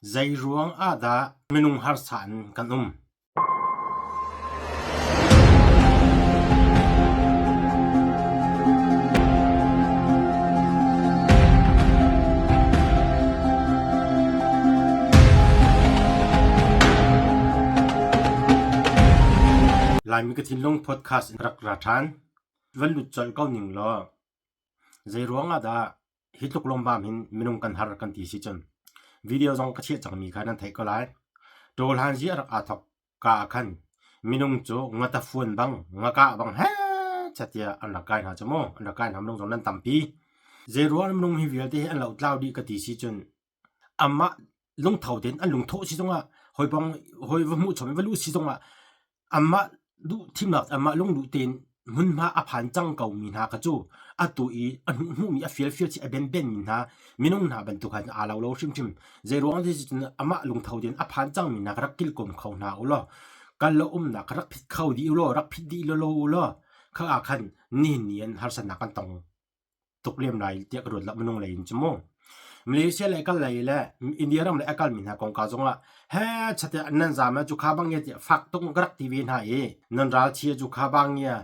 Zeiruang ah dah minung harsa in kan um? Laimi ka thinlung podcast in rak ra ṭhan. Van lut colh ko ning law zeiruang ah dah hi tluk lawmbam hin minung kan har kan ti si cun video zong ka chiah cangmi kha nan theih ko lai. Ṭawlhan zi a rak aa thawk ka ah khan minung cu ngatafuan bang ngakah bang he tiah an rak kai hna cu mu an rak kai hna minung zong nan tampi. Zeiruang minung hi vialte hi an lotlau dih ka ti si cun amah lungtho tein an lungthawh si zongah hawi bang hawi va hmuh chom i va luh si zongah amah duh thimnak amah lungduh tein hmunhma a phan cang ko mi hna kha cu atu i a hnuh hnuhmi a fial fial chi a ben ben mi hna minung hna bantuk han aa lo lo hrimhrim zeiruang ti cun amah lungtho tein a phan cang mi hna kha rak kilkawm kho hna u law kal lo umnak kha rak phit kho dih u law rak phit dih law u law kha ah khan nihin ni an harsatnak kan tong tuk lem lai tiah ka ruat lo minung lei in cu mu. Malaysia le kal lei le India ram le a kalmi hna kongka zongah he chate nan zam cu kha bang tiah fak tuk ka rak ti ve hna i nan ral chia cu kha bang ya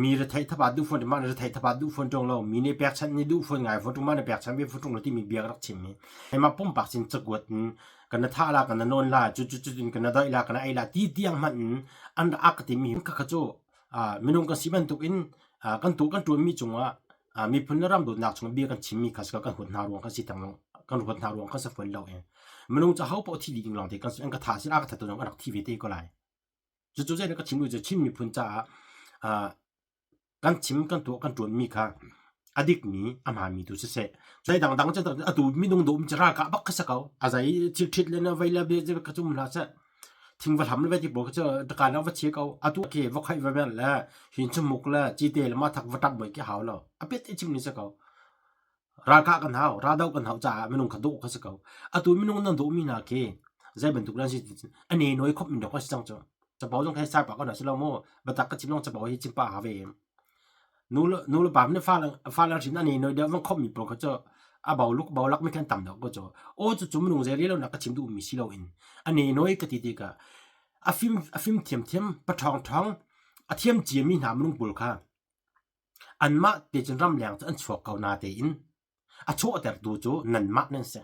mi rethei thapa duh phone ma rethei thapa duh phone ṭung lo mi nih pekchanh ni duh phone ngai phone ṭung ma ne pekchanh ve phone ṭung lo timi bia ka rak chim mi ma pumpak sin cakuat in kan na thah la kan na nawn la cu cu cu kan na doih la kan na ei la ti tiang hmanh in an rak ka timi kha kha cu minung kan si bantuk in kan tu kan ṭuanmi cungah miphun le ram dawtnak chung bia kan chimmi kha kan huat hna ruang kan si tang kan huat hna ruang kan si fawn lo e minung ca ho paoh thi dih ding lawng te kan an ka tha sin a ka that tu zong an rak thi ve te ko lai cu cu zei ka chim cu Chin miphun caah kan chim kan tuah kan ṭuanmi kha a dikmi a hmaanmi tu siseh zei dangdang cu atu minung dawm cu ralkah bak kha si ko a zei thil ṭhit le na vei le be kha cum hlah seh thing va hlam le ti pawl kha cu takan va chia ko atu ke va khaih va mer le hin chu muk le cite le ma thak va tap boi ki hau lo a pet i chim ni si ko ralkah kan hau raldo kan hau caah minung kha dawh kha si ko atu minung nan dawh mi hna khi zei bantuk lan si a ne noi khop min dok si cang cu capo zong khi sai pa ko na si lo mu batak ka chim long capo hi chim pa ha ve Nu le nu le pa nih fa fale hrin an i noi deuh vang khawmmi pawl kha cu a bo luk bo lak mi khan tam deuh ko cu. Aw cucu minung zei rel lonak ka chim duhmi si loin a ne noi ka ti tikah a fim a fim thiamthiam paṭhawng ṭhawng a thiam ciami hna minung pawl kha anmah te cun ramleng cu an chuak ko natein a chuahtertu cu nanmah nan si.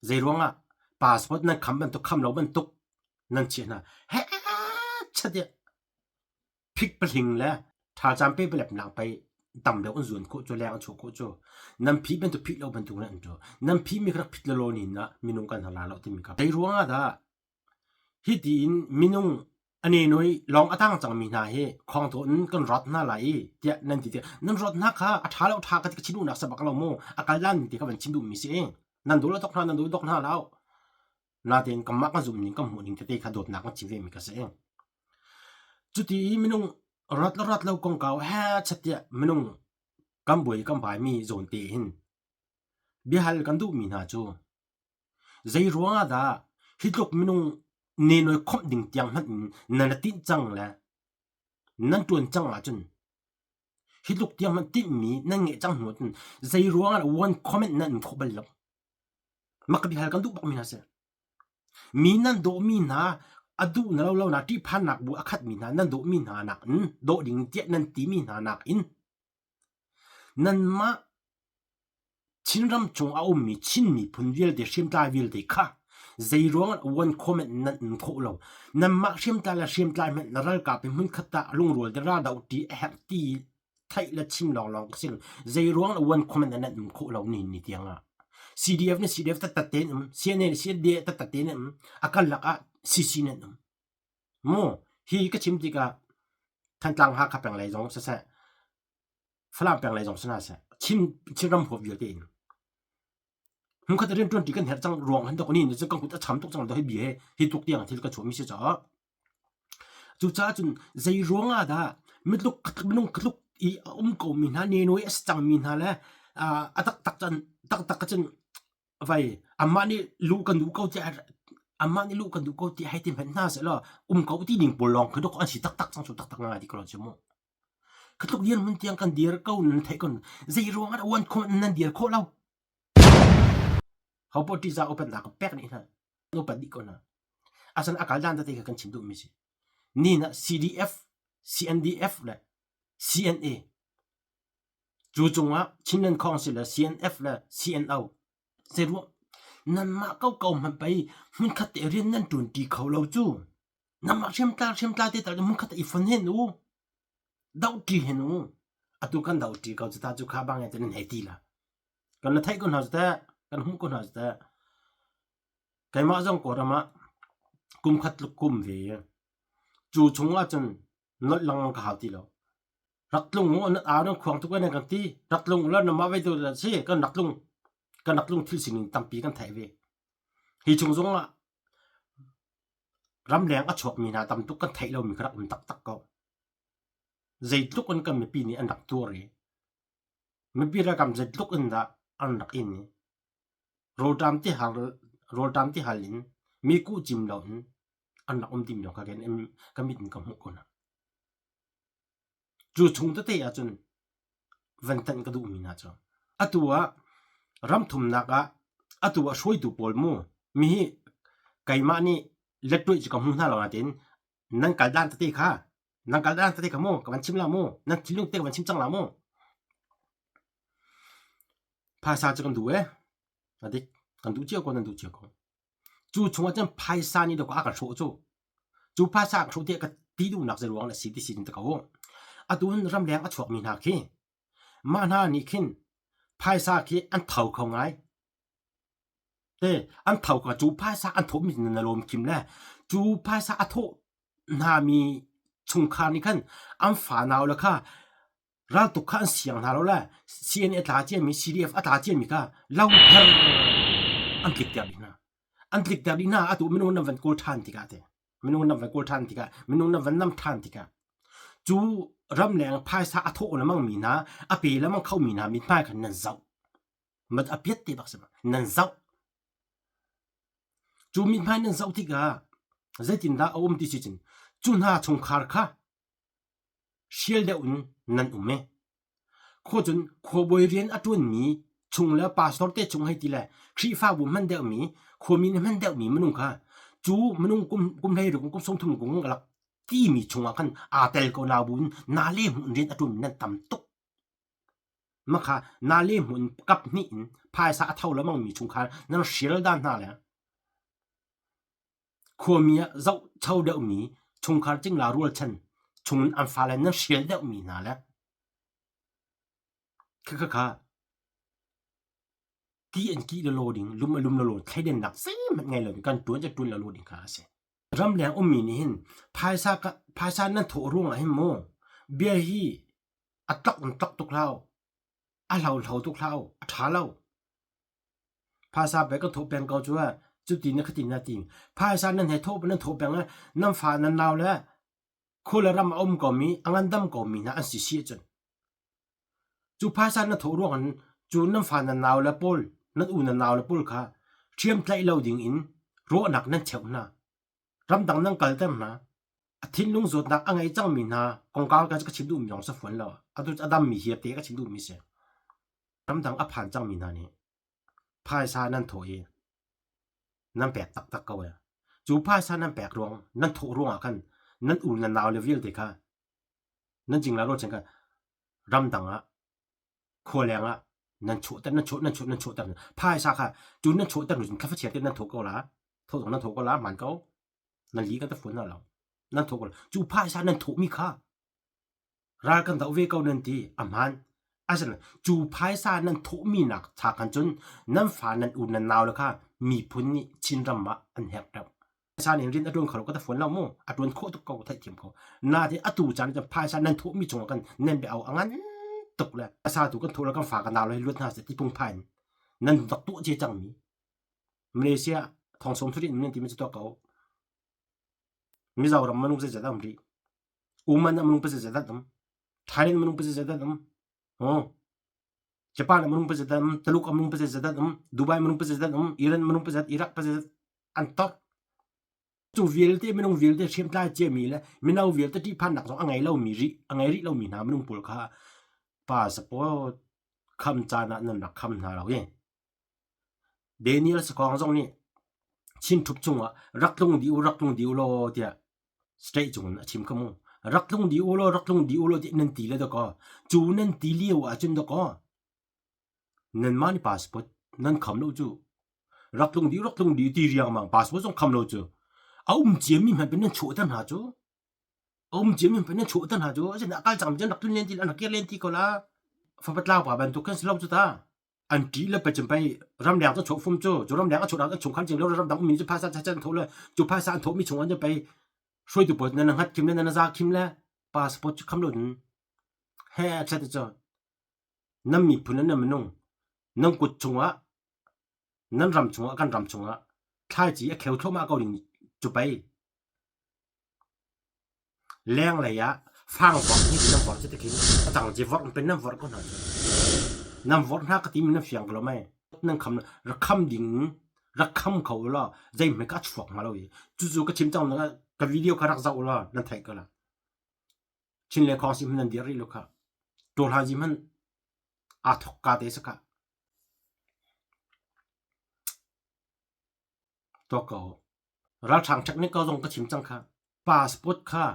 Zeiruangah passport nan kham bantuk kham lo bantuk nan chiah hna. Heh chat Phik pahling le ṭhalcaan pe palepnak pei tam deuh an zuan khawh cu leng an chuah khawh cu nan phih bantuk phih lo bantuk in an tu nan phih mi kha rak phit lelaw ni na minung kan har la lo timi kha zei ruang ah dah hi tiin minung a nenoi lawng a tang cangmi hna hi khong to in kan rawt hna lai i tiah nan ti tiah nan rawt hna kha a ṭha lo ṭha ka ti ka chim duhnak sabak lo mu a kal lan ti kha van chim duhmi si nan dul tok hna nan dul dok hna lo Natein kanmah kan zumh ning kan hmuh ning tete kha dawtnak kan chim vemi ka si. Cuti i minung rat le rat lo kongkau he chat tiah minung kan buai kan baimi zawn te hin biahal kan duhmi hna cu zei ruang ah dah hi tluk minung nenoi khawmh ding tiang hmanh in nan ra tinh cang le nan ṭuan cang ahcun hi tluk tiang hmanh tinhmi nan ngeih cang hnu ahcun zei ruang ah one comment nan in khawh bal lo. Mah ka biahal kan duh bakmi hna si. Mi nan dawhmi hna a duh na lo lo na ṭihphannak bu a khatmi hna nan dawhmi hna nakin dawh ding tiah nan timi hna nakin nanmah Chinram chung a ummi Chin miphun vialte hriamtlai vialte kha zei ruangah one comment nan in khawh lo nanmah hriamtlai le hriamtlai hmanh na ralkap in hmunkhat ah lungrual te raldoh ṭi a herh ti theih le chim lawnglawng ka si lo. Zei ruang le one comment nan um khawh lo ni ni tiang ah. CDF ne CDF tattat tein um, CNA ne CND tattat tein um, a kal lak ah CC nan um. Mu hi ka chim tikah Thantlang Hakha peng lei zong siseh, Falam peng lei zong sina seh, Chin Chinram huap vialte in. Hmunkhat rian ṭuan ṭi kan herh cang ruang han dok ni ni cu kan kut a cham tuk cang do hi bia he hi tuk tiang thil ka chuah mi si caah Cucaah cun zei ruang ah dah mitluk minung tluk i a um ko mi hna nenoi a si cang mi hna le a taktak cun taktak cun vai amah nih luh kan duh ko tiah amah nih luh kan duh ko tiah hei ti hmanh hna sehlaw um ko ti ding pawl lawng khi dawk an si taktak cang cu taktak ngai ti ko lo cu mu. Kha tluk dirhmun tiang kan dir ko nan theih ko zei ruang ah uan khawh nan dir khawh lo. Hopoh ṭihzah upatnak ka pek dih hna. Upat dih ko hna. Asan a kal dan tete kha kan chim duhmi si. Ni na CDF, CNDF le CNA cu cungah Chinland Council le CNF le CNO zeiruang nanmah koko hmanh pei hmunkhat te rian nan ṭuanṭi kho lo cu. Nanmah hriamtla hriamtla te tal hmunkhat i fon hen u. Dohṭi hen u. Atu kan dohṭi ko cu ta cu kha bang in nan hei ti la. Kan la theih ko hna cu teh, kan hmuh ko hna cu teh. Keimah zong Kawlram ah kum khat tluk kum ve i cu chung ahcun nolh lengmang ka hau ti lo. Rak tlung u, nan au nan khuang tuk nan kan ti. Rak tlung u law nanmah vei tu si kan rak tlung. Kan rak tlung thil sining tampi kan theih ve. Hi chung zong ah ramleng a chuakmi hna tam tuk kan theih lomi kha rak um taktak ko. Zeitluk in kan mipi nih an rak tuar i mipi ralkap zeitluk in dah an rak in i rawlṭam ti har rawlṭam ti hal in mi kuh cim lo in an rak um timi lawng kha ka mit in ka hmuh ko hna. Cu chung tete ahcun van tanh ka duhmi hna cu atu ah ramthumnak ah atu ah hruaitu pawl mu mi hi keimah nih lettuih cu ka hmu hna lo nain nan kal dan tete kha nan kal dan tete kha mu ka van chim la mu nan thinlung te ka van chim cang la mu phaisa cu kan duh e a dik kan duh cio ko nan duh cio ko cu chungah cun phaisa nih dawk a kan hrawh cu cu phaisa a hrawh tiah ka ti duhnak zei ruang le si ti si in ta ko atu hin ramleng a chuakmi hna khi mah hna nih khin phaisa khi an tho kho ngai te an tho kho cu phaisa an thawhmi na lawm kim le cu phaisa a thawh hna mi chungkhar nih khan an fa nau le kha raltuk kha an siang hna lo le CNA a tla ciami CDF a tla ciami kha lo pher an tlik ter dih hna an tlik ter dih hna atu minung nan van kawl ṭhan tikah te minung nan van kawl ṭhan tikah minung nan van nam ṭhan tikah cu ramleng phaisa a thawh lemang mi hna a pe lemang kho mi hna mithmai khan nan zoh mat a piat te bak si nan zoh cu mithmai nan zoh tikah zeitindah a um ti si cun cu hna chungkhar kha hrial deuh in nan um e. Khua cun khuabawi rian a ṭuanmi chung le pastor te chung hei ti le Khrihfabu hman deuhmi khuami nih hman deuhmi minung kha cu minung kum kum 16 kum 30 kum lak timi chungah khan aa tel ko na bu in na le hmuh in rian a ṭuanmi nan tam tuk. Makha na le hmuh in kap hnih in phaisa a tho lemangmi chungkhar nan hrial dan hna le Khuami ah zohcho deuhmi chungkhar cingla rualchan chungin an fale nan hrial deuhmi hna le khakha ki an ki lelaw ding, lum a lum lelaw thleidannak zeihmanh ngei loin kan ṭuan cu ṭuan lelaw ding kha a si. Ramleng ummi nih hin phaisa ka phaisa nan thawh ruangah hin mu bia hi a tlok in tlok tuk hlah u, a hlo hlo tuk hlah u, a ṭha lo. Phaisa pek ka thawh peng ko cu cuti na khati na ti. Phaisa nan he thawh nan thawh peng nan fa nan nau le khua le ram a um komi a ngandam komi hna an si si ahcun cu phaisa na thawh ruang in cu nan fa nan nau le pawl nan u nan nau le pawl kha ṭhiam tlaih lo ding in ruahnak nan cheuh hna. Ramdang nan kalter hna. A thinlung zawtnak a ngei cangmi hna kongkau ka chim duhmi zong si fawn lo. Atu a dammi hi te ka chim duhmi si. Ramdang a phan cangmi hna nih phaisa nan thawh i nan pek taktak ko ee. Cu phaisa nan pek ruang, nan thawh ruangah khan nan u nan nau le vialte kha nan cingla rualchan kha ramdang ah khua leng ah nan chuahter nan chuah nan chuah nan chuahter phaisa kha cu nan chuahter hnu cun thlafachiar te nan thawh ko la thawh zong nan thawh ko la hmaan ko nan li kan ta fuan hna lo nan thawh ko la cu phaisa nan thawhmi kha Ral kan doh ve ko nan ti a hmaan. Asinain cu phaisa nan thawhmi nak cha khan cun nan fa nan u nan nau le kha miphun nih Chinram ah an herh deuh. Phaisa nih rian a ṭuan kho lo ka ta fawn lo mu. A ṭuan khawh tuk ko theihthiam ko. Nain atu caan ah cun phaisa nan thawhmi cungah khan nan bia au a ngan tuk le phaisa tu kan thawh le kan fa kan nau le hi luat hna seh ti phungphai in nan rak tuah cia cangmi Malaysia thong sawm thuri nan timi cu tuah ko. Mizoram manung zeizat a um rih. Oman ah minung pazat zat um. Thailand minung pazat zat um. Oh. Japan ah minung pazat um, Taluk ah minung pazat zat um, Dubai minung pazat zat um, Iran minung pazat, Iraq pazat an tok. Cu vialte minung vialte hriamtlai ciami le mino vialte ṭihphannak zong a ngei lomi rih a ngei rih lomi hna minung pawl kha passport kham caan ah nan rak kham hna lo i. Daniel Sakawng zong nih Chin ṭhup chungah rak tlung dih u, rak tlung dih u law tiah state cung in a chim kha mu. Rak tlung dih u law, rak tlung dih u law tiah nan ti le dakaw. Cu nan ti lio ahcun dakaw nanmah nih passport nan kham lo cu. Rak tlung dih, rak tlung dih ti riangmang passport zong kham lo cu. A um ciami hmanh pin nan chuahter hna cu. A um ciami hmanh pin nan chuahter hna cu. Asinain a kal cang mi cu an rak tlun len ti an rak kir len ti ko la. Fapa tlau pa bantuk khan si lo cu ta. An ṭih le pacim pei ramleng cu chuah fum cu cu ramleng a chuah an chungkhar cing lo ramdang ummi cu phaisa chan tho le cu phaisa an thawhmi chung an pei hruaitu pawl nan hngat khim le nan za khim le passport cu kham lo in he chat cu nan miphun nan minung nan kut chungah nan ram chungah kan ram chungah thlaici a kheu thluahmah ko ding cu pei Lenglei ah fangvok nih nan vorh cu tikhin a cang ci vorh in nan vorh ko hna cu. Nan vorh hna ka timi nan fiang ko lo mei. Nan kham rak kham ding rak kham kho u law zeihmanh ka chuak hnga lo i cucu ka chim cang ka video kha rak zoh u law nan theih ko la. Chin le khawng si hmanh nan dir rih lo kha. Ṭawlhan si hmanh aa thok ka te saka. Tuak ko. Ralhrang technical zong ka chim cang kha. Passport kha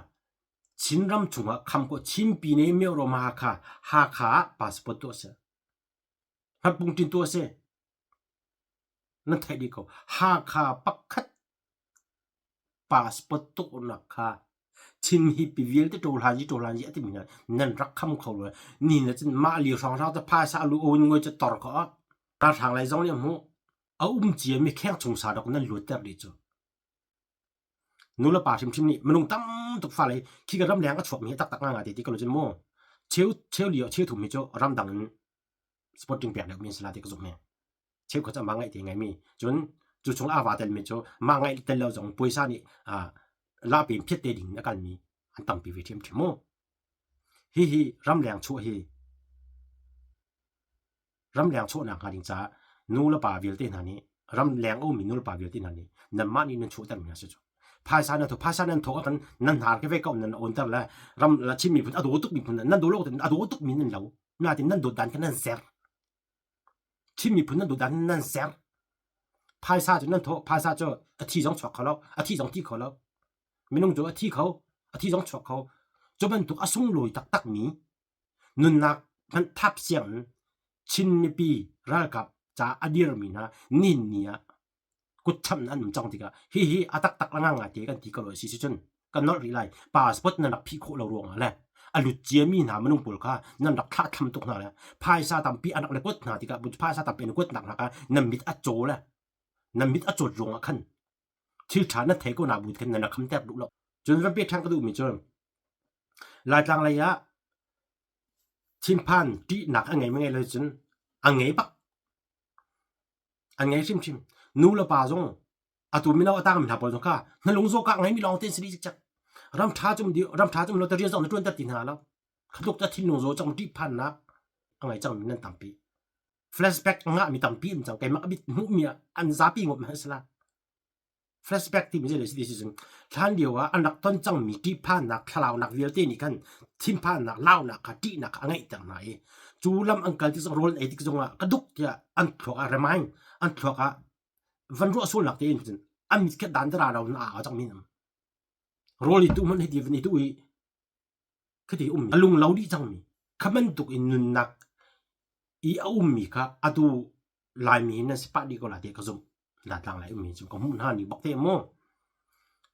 Chinram chungah kham ko Chin pine Myorom Hakha Hakha ah passport tuah si. Hmatpung tin tuah si. Nan theih dih ko. Hakha pakhat passport tuahnak kha Chin hipi vialte ṭawlhan ji ṭawlhan ji a timi hna nan rak kham kho lo. Ni na cun mah li hrawnghrang cu phaisa lu owin ngoi cu tor ko. Ralhrang lei zong nih a hmuh. A um ciami kheng chung sa dok nan luatter dih cu. Nu le pa hrimhrim nih minung tam tuk fale khi ka ramleng a chuakmi hi taktak ngai te ti ko lo cun mu cheu cheu lio cheu thum hi cu ramdang in sporting pek deuh mi an si la ti ka zumh he. Cheu khat cu amah ngaih te ngai mi cun cu chung aa va tel mi cu mah ngaih tel lo zong puaisa nih la pen phiat te ding in a kal mi an tampi ve ṭhiamṭhiam mu. Hihi ramleng chuah hi Ramleng chuahnak hnga ding caah nu le pa vialte hna nih ramleng a ummi nu le pa vialte hna nih nanmah nih nan chuahtermi hna si cu. Phaisa nan thawk phaisa nan thawk ahkhan nan hnar ke ve ko nan awnter le ram la Chin miphun a daw tuk miphun nan daw lo a daw tuk mi nan lo. Natin nan dawt dan kha nan zer. Chin miphun nan dawt dan nan zer. Phaisa cu nan thawh phaisa cu a thi zong chuak kho lo a thi zong thi kho lo. Minung cu a thi kho a thi zong chuak kho. Cu bantuk a sunglawi taktak mi Nunnak hmanh thap siang in Chin mipi ralkap ca a dirmi hna nihin ni ah kutchamh an um cang tikah hihi a taktak a ngangai te kan ti ko lo si cun kan nolh rih lai. Passport nan rak phih khawh lo ruangah le a lut ciami hna minung pawl kha nan rak thlahthlam tuk hna le phaisa tampi an rak le kuat hna tikah phaisa tampi an kuatnak hna kha nan mit a caw le nan mit a cawt ruangah khan thil ṭha na thei ko na bu khan nan rak khamter duh lo. Cun van pe ṭhan ka duhmi cu Laitlang lei ah thinphan ṭihnak a ngei ma ngei lo cun a ngei bak. An ngei hrimhrim. Nu le pa zong atu mino a tangmi hna pawl zong kha na lung zaw ka ngeimi lawng te an si dih cikcek. Ram ṭha cum di ram ṭha cum lo te rian zong na ṭuan ter ti hna lo. Kha tluk ta thinlung zaw cang ṭihphannak a ngei cangmi nan tampi. Flashback a ngahmi tampi um cang. Keimah a bit hmuhmi ah an zapi ngawt hmanh a si la. Flashback timi zei si ti cun hlan lio ah an rak ton cangmi ṭihphannak thlalaunak vialte nih khan thinphannak launak kha ṭihnak kha a ngeihter hna i cu lam an kal tik zong rawl an ei tik zongah ka duk tiah an thluak ah remind an thluak ah van ruah sualnak tein cun an mit kha dan dara lo na aa cang mi nam rawl i tu hmanh hiti van i tu i khati um a lung lo dih cangmi kha bantuk in nunnak i a ummi kha atu Laimi hin nan si pah dih ko la ti ka zumh. Latlang lai ummi cu ka hmuh hna ni bak te mu.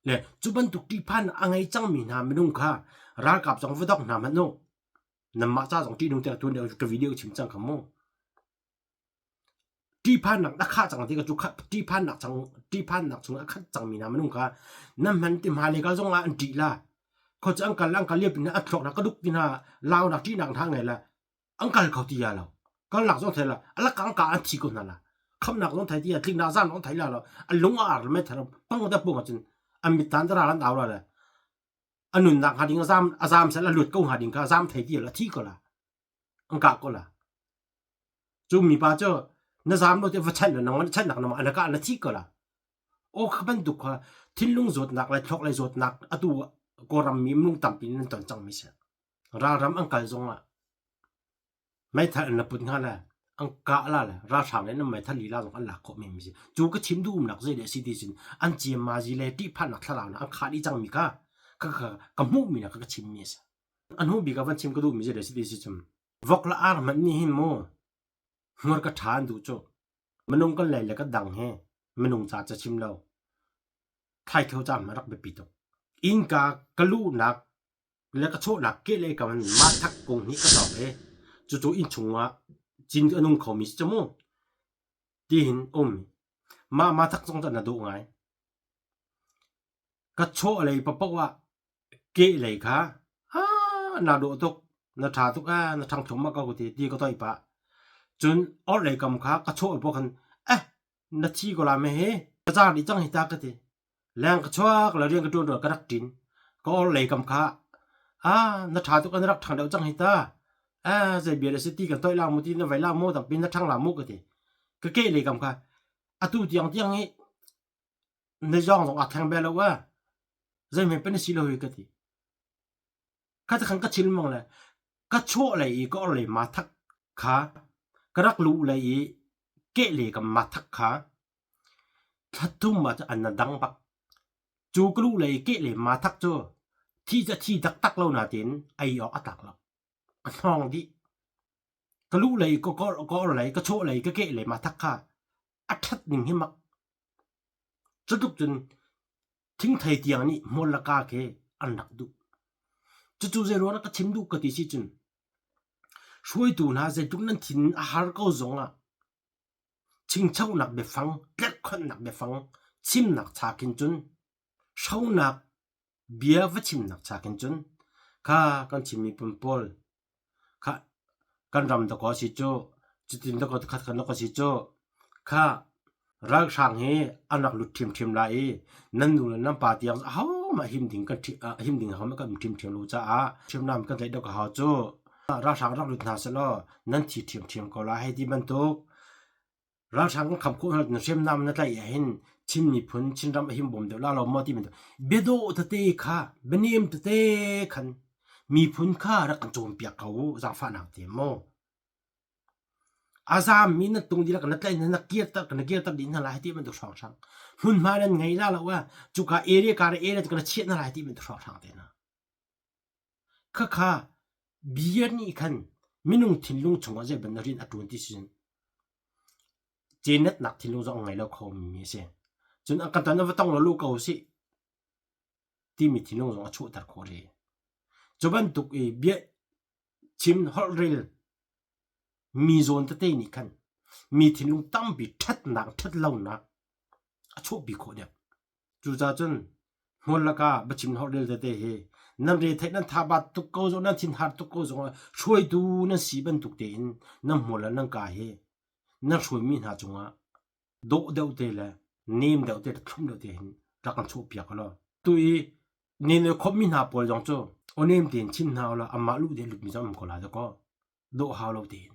Le cu bantuk ṭihphan a ngei cangmi hna minung kha ralkap zong va dok hna hmanh u. Nanmah ca zong ṭihnung tiah tuan ka video chim cang kha mu. Ṭihphannak a khah cang ti ka cu ṭihphannak cang ṭihphannak chung a khat cangmi hna minung kha nan hman ti hmailei kal zong ah an ṭih la. Kho cu an kal an kal lio pin a thluak na ka duk ti hna launak ṭihnak hna ngei la an kal kho ti ya lo kalnak zong thei la alak ang ka an thi ko hna la khamnak zong thei ti ya tliknak zan zong thei la lo a lung a ar me thar pang da pung cun an mit tan dara an au la le a nunnak hnga ding azam azam sel a lut ko hnga ding kha azam thei ti la thi ko la an ka ko la cu mi pa cu na zam lo te va chan na nang chan nak na ka na thi ko la o kha bantuk kha thinlung zawtnak le thluak le zawtnak atu kawlram mi minung tampi nan ton cang mi si Ralram an kal zongah meithal an la put hnga le. An kah la le ralhrang le nan meithal lila zong an lak khawh men mi si. Cu ka chim duh umnak zei le si ti cun an ciammazi le ṭihphannak thlarau an khah dih cangmi kha ka ka ka hmuhmi na ka ka chimmi a si. A hnu bik ah van chim ka duhmi zei le si ti si cun vok le ar hmanh nih hin mu hmur ka ṭha an duh cu. Minung kan lei le kan dang he minung ca ca chim lo. Thlaithlo ca hmanh rak biapi tuk. Innka ka luhnak le ka chawhnak kehlei kam in mathak kung hi ka cawk i cucu inn chungah cin a nung khomi si cu mu tihin um. Mah mathak zong cu na dawh ngai. Ka chawh lei paohpaoh ah kehlei kha aa naa dawh tuk, na ṭha tuk ee, na ṭhang thluahmah ko ka ti, ti ka toih pah. Cun orhlei kam kha ka chawh paoh khan eh na thi ko la meh hi, ka zaar dih cang hi ta ka ti. Leng ka chuak le rian ka ṭuan ṭuan ka rak ṭin. Ka orhlei kam kha ah na ṭha tuk na rak ṭhang deuh cang hi ta. Eh zei bia dah si ti kan toih la mu ti na vei la mu tampi na ṭhang la mu ka ti. Ka kehlei kam kha atu tiang tiang hi na zawng zong aa thleng bel lo ee. Zeihmanh pen si lo hi ka ti. Kha te khan ka chim lengmang le ka chawh lei i ka orhlei ma thak kha ka rak luh lei i kehlei kam ma thak kha thla thum ah cun an na dang bak. Cu ka luh lei i kehlei ma thak cu thi cu a thi taktak lo nain ei awk a tlak lo. A hnawng dih. Ka luh lei ka ka orhlei ka chawh lei ka kehlei ma thak kha a ṭhat ning hi mak. Cutluk cun thingthei tiang nih hmual le ka khi an rak duh. Cucu zeiruang ka chim duh ka ti si cun hruaitu hna zeitluk nan thin a har ko zongah chingchonak biafang, tlerhkhonhnak biafang chimnak cha khin cun hronak bia va chimnak cha khin cun kha kan Chin miphun pawl kha kan ram dakaw a si cu, cutin dakaw khat kan dakaw a si cu, kha ralhrang hi an rak lut ṭhiamṭhiam lai i nan nu le nan pa tiang ahohmah him ding kan him ding ahohmah kan um ṭhiamṭhiam lo caah hriamnam kan tlaih deuh ka hau cu. Ralhrang rak lut hna sehlaw nan thi ṭhiamṭhiam ko lai hei ti bantuk Ralhrang kan kham khawh hna na hriamnam na tlaih ahhin Chin miphun Chinram a himbawm deuh la lo maw ti bantuk biadawh tete kha bianem tete khan miphun kha rak kan cawnpiak ko u zaangfahnak te maw a zaammi na tung dihlak na tlaih na kirter na kirter dih hna lai ti bantuk hrawnghrang hmunhma nan ngei la lo a cuka area ka area cu na chiah hna lai ti bantuk hrawnghrang te hna Khakha bia nih khan minung thinlung chungah zei bantuk rian a ṭuan ti si cun cenetnak thinlung zong a ngei lo kho mi a si. Cun a kan ton va tong lo lu ko sih timi thinlung zong a chuahter khawh rih. Cu bantuk i bia chim holhrel mi zawn tete nih khan mi thinlung tampi ṭhatnak ṭhatlonak a chuahpi khawh deuh. Cucaah cun hmual lakah biachim holhrel tete hi nan re theih nan thabat tuk ko zong nan thinhar tuk ko zong hruaitu nan si bantuk tein nan hmual le nan ka hi nan hruaimi hna cungah dawh deuh te le nem deuh te le thlum deuh te hin rak kan chuahpiak law tu i nen khawmmi hna pawl zong cu aw nem tein chim hna ulaw amah luh ding lutmi zong um ko lai dakaw dawh hau lo tein.